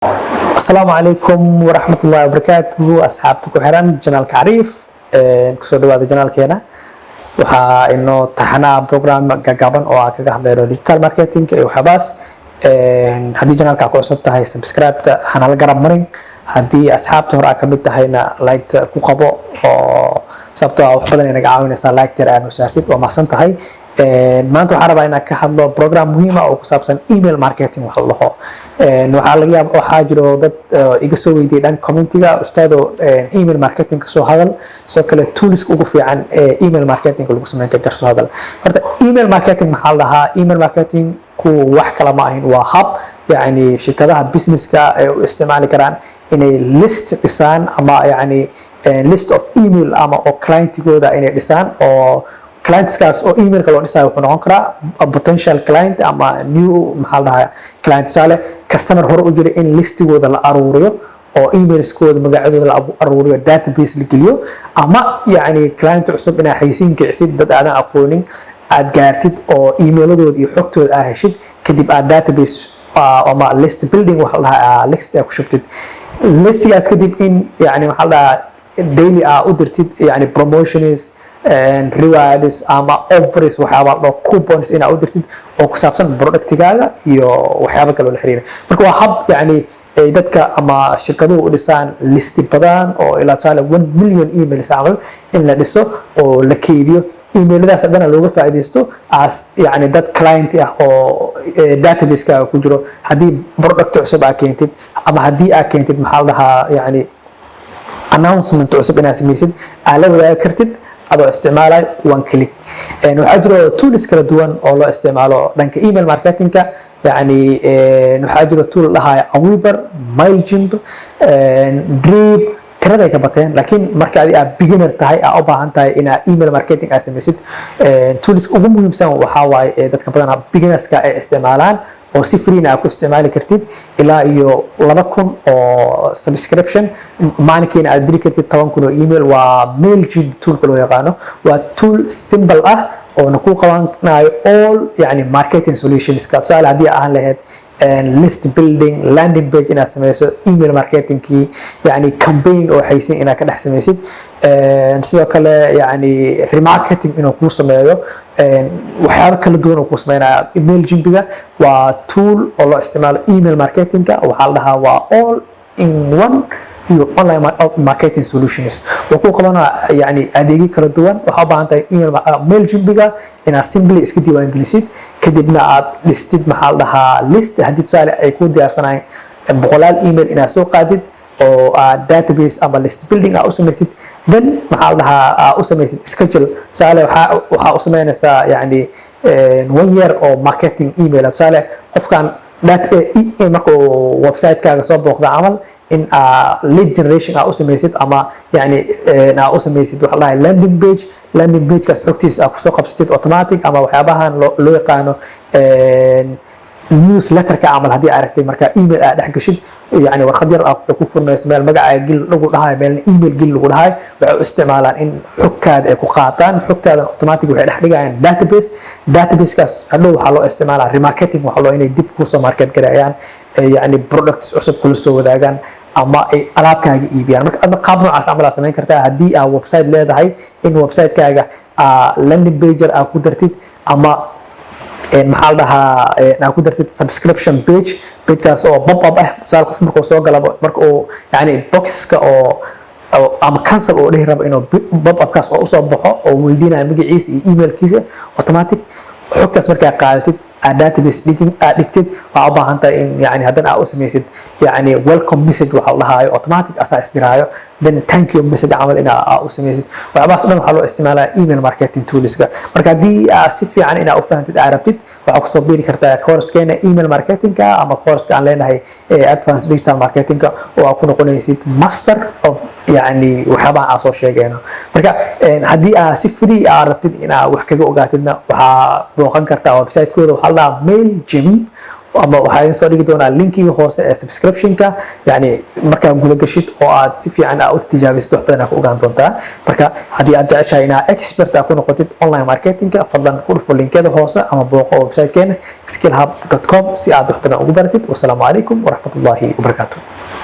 Asalaamu calaykum waraxmatullahi wabarakaatuhu. Asxaabta ku xiran channelka Cariif, kusoo dhawaada channelkeena. Waxaa inoo taxanaa program gagaaban oo aan kaga hadlayno digital marketing iyo waxyaabahaas. Haddii channelka ku cusub tahay, subscribe-ta hanala garab marin. Haddii asxaabta hore aa kamid tahayna, like-ta ku qabo, oo sababtoo ah wax badan ay naga caawinaysaa like-ta yar aad noo saartid. Waa mahadsan tahay. Maanta waxaan rabaa inaan ka hadlo program muhiim ah oo ku saabsan email marketing wax la dhaho. Waxaa laga yaaba, waxaa jiro dad iga soo weydiiyay dhanka commentiga: "Ustaado, email marketing ka soo hadal, sidoo kale tools ugu fiican ee email marketing lagu sameyn karo soo hadal." Horta email marketing maxaa la dhahaa? Email marketing ku wax kale ma ahin, waa hab yani shirkadaha businesska ay u isticmaali karaan inay list dhisaan ama yani list of email ama oo clientigooda inay dhisaan, oo clientskaas oo emailka loo dhisayo wuxuu noqon karaa potential client ama new, maxaa la dhahaa, client. Tusaale, customer hore u jiray in listigooda la aruuriyo oo emailskooda, magacyadooda la aruuriyo, database la geliyo, ama yani client cusub inaa xayisiin kicisid, dad aadan aqoonin aad gaartid oo emailadooda iyo xogtooda aa heshid, kadib aad database ama list building waxa la dhahaa list aa ku shubtid listigaas, kadib in yani maxaa la dhahaa daily aa u dirtid yani promotions, rewards ama offers, waxyaaba la dhaho coupons inaa u dirtid oo ku saabsan productigaaga iyo waxyaaba kale oo la xiriira. Marka waa hab yani ay dadka ama shirkaduhu u dhisaan listi badan oo ilaa tusaale 1 million emails camal in la dhiso oo la keydiyo. Emailadaas haddana looga faa'iidaysto as yani dad client ah oo database-kaaga ku jiro, haddii product cusub aa keentid ama haddii aa keentid, maxaa la dhahaa, yani announcement cusub inaad samaysid, aa la wadaagi kartid adoo isticmaalayo one click. Waxaa jiro tools kala duwan oo loo isticmaalo dhanka email marketingka. Yani waxaa jiro tool la dhahayo Aweber, Mailchimp, Drip, tiraday ka bateen. Laakiin marka adi aad beginner tahay, aa u baahan tahay inaad email marketing aad samaysid, tools ugu muhiimsan waxaa waaye ee dadka badanaa beginnerska ay isticmaalaan oo si freena aad ku isticmaali kartid ilaa iyo 2000 oo subscription, maalinkiina aad diri kartid 10,000 oo email, waa Mailchimp toolka loo yaqaano. Waa tool simple ah oona ku qabanayo all yani marketing solutionska. Tusaale, haddii ahaan lahayd list building, landing page inaad sameyso, email marketingkii, yani campaign oo xaysin inaad ka dhex sameysid, sidoo kale yani remarketing inuu kuu sameeyo, waxyaabo kala duwan oo kuu sameynaya. Mailchimpiga waa tool oo loo isticmaalo email marketingka. Waxaa la dhahaa waa all in one iyo online marketing solutions. Wuxuu ku qabanaa yani adeegyo kala duwan. Waxaa u baahan tahay email Mailchimpiga inaad simply iska diiwaangelisid, kadibna aad dhistid, maxaa la dhahaa, list. Haddii tusaale ay ku diyaarsanayeen boqolaal email, inaad soo qaadid oo aad database ama list building aa u samaysid, then maxaa la dhahaa aa u samaysid schedule. Tusaale, waxaa u samaynaysaa yani one year oo marketing email. Tusaale, qofkan markuu website-kaaga soo booqda camal, in aa lead generation aa u samaysid ama yani aa u samaysid waxa la dhahay landing page. Landing pagekaas xogtiisa aa kusoo qabsatid automatic, ama waxyaabahan loo yaqaano newsletterka camal. Haddii aragtay, marka email aad dhex gashid, yani warqad yar aa ku furmayso, meel magacaaga gel lagu dhahayo, meelna email gel lagu dhahayo, waxay u isticmaalaan in xogtaada ay ku qaataan. Xogtaadan automatic waxay dhex dhigayaan database. Databasekaas hadhow waxaa loo isticmaalaa remarketing, waxaa loo inay dib kusoo market gareeyaan, yani products cusub kula soo wadaagaan ama ay alaabkaaga iibiyaan. Marka adna qaab noocaas camal aa samayn kartaa. Haddii aa website leedahay, in website-kaaga aa landing page aa ku dartid ama maxaa la dhahaa aa ku dartid subscription page, pagekaas oo pop up ah. Tusaale, qof markuu soo galaba, marka uu yani boxka oo ama cancel uu dhihi rabo, inuu pop upkaas oo usoo baxo oo weydiinayo magaciisa iyo emailkiisa. Automatic xogtaas markaa qaadatid, aad database dhigin aad dhigtid, waxaa u baahan tahay in yani haddana aad u samaysid yani welcome message waxa la dhahaayo, automatic asaa isdiraayo, then thank you message camal in aa u samaysid. Waxyaabahaas dhan waxaa loo isticmaalaa email marketing toolska. Marka haddii aad si fiican inaa u fahantid aad rabtid, waxaa kusoo biiri kartaa coursekeena email marketingka ama courseska aan leenahay ee advanced digital marketingka, oo aad ku noqonaysid master of yani waxyaabaha aan soo sheegayno. Marka haddii aad si free aad rabtid inaad wax kaga ogaatidna, waxaa booqan kartaa website-kooda. Waxaa la dhahaa Mailchimp. Ama waxaa idin soo dhigi doonaa linkiga hoose ee subscriptionka. Yani markaa guda gashid oo aad si fiican aa u tijaabisid, wax badan aa ku ogaan doontaa. Marka haddii aad jeceshahay inaa expert aa ku noqotid online marketingka, fadlan ku dhufo linkada hoose ama booqo websitekeena skillhub.com si aad wax badan ugu baratid. Wasalaamu calaykum waraxmatullaahi wabarakaatu.